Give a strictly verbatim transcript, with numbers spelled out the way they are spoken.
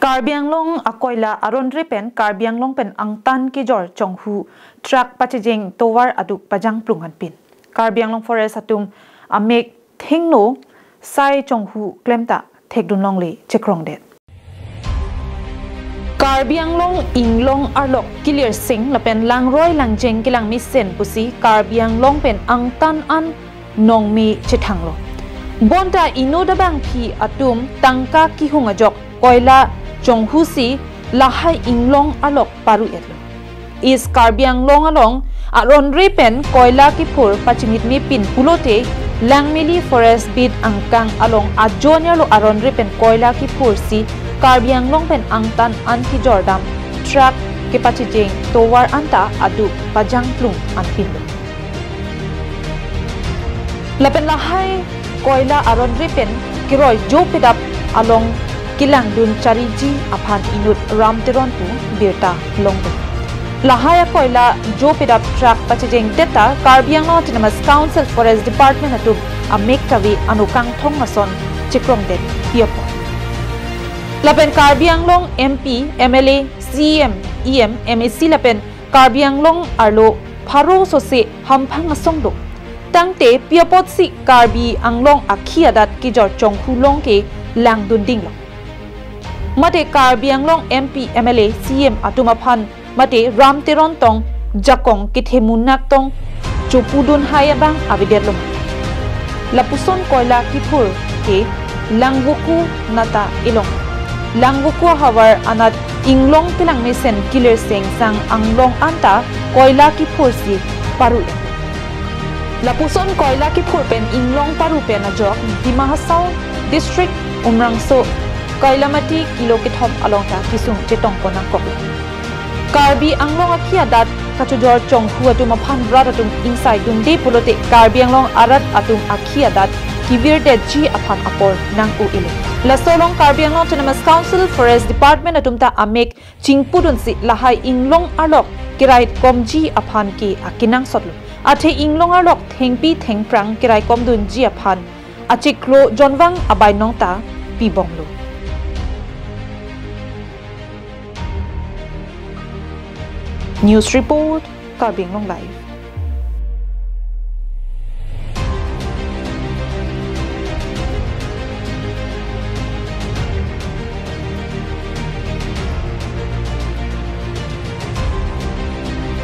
Karbi Anglong akoila aronre pen Karbi Anglong pen angtan kejor chonghu truck pachejeng tovar aduk pajangplung anpin. Karbi Anglong Forest atum amek thengno sai chonghu klemta thekdun longle chekrongdet. Karbi Anglong inglong arlok kilir sing lapen langroi langjeng kelang mesen pusi Karbi Anglong pen angtan an nongme chethanglo. Bonta inut abangphi atum tangka kihung ajok koila chonghusi lahai inglong arlok paru-etlo. East Karbi Anglong along aronre pen koila kiphur pachimit mepin pulote Langmili Forest Beat angkang along ajonerlo aronre pen koila kiphursi Karbi Anglong pen angtan an kejordam truck kepachejeng tovar anta aduk pajangplung anpinlo. Lapen lahai koila aronre pen keroi jo pedap along kelangdun chariji aphan inut Ram Teron pu birta longdun. Lahai akoila jo pedap truck pachejengdet ta Karbi Anglong Autonomous Council Forest Department atum amek kave ano kangthong ason chekrongdet piapot. Lapen Karbi Anglong M P, M L A, C M, E M, M A C lapen Karbi Anglong arlo pharo sose hamphang asong do. Tangte piapotsi Karbi Anglong akhi adat kejor chonghu long ke langdun dinglo. Mate Karbi Anglong M P, M L A, C M atum aphan mate Ram Teron tong jakong kethe munak tong chopudun hai abang avedetlo. Lapuson koila kiphur ke Langvoku nata elong. Langvoku ahavar anat inglong kelang mesen kilir sing sang anglong anta koila kiphursi paru-et. Lapuson koila kiphur pen inglong paru pen ajok Dima Hasao District Umrangso Kailamati kilo kethom along ta kesung chetong pon nangkok. Karbi Anglong akhi adat kachojor chonghu atum aphan rat atum ingsai dunde pulote Karbi Anglong arat atum akhi adat kevirdetji aphan apor nang-o-ele. Laso along Karbi Anglong Autonomous Council Forest Department atum ta amek chingpudunsi lahai inglong arlok kerai komji aphan ke akenangsotlo. Athe inglong arlok thengpi thengphrang kerai komdunji aphan achiklo jonvang abainong ta pibomlo. News report, Karbi Anglong Live.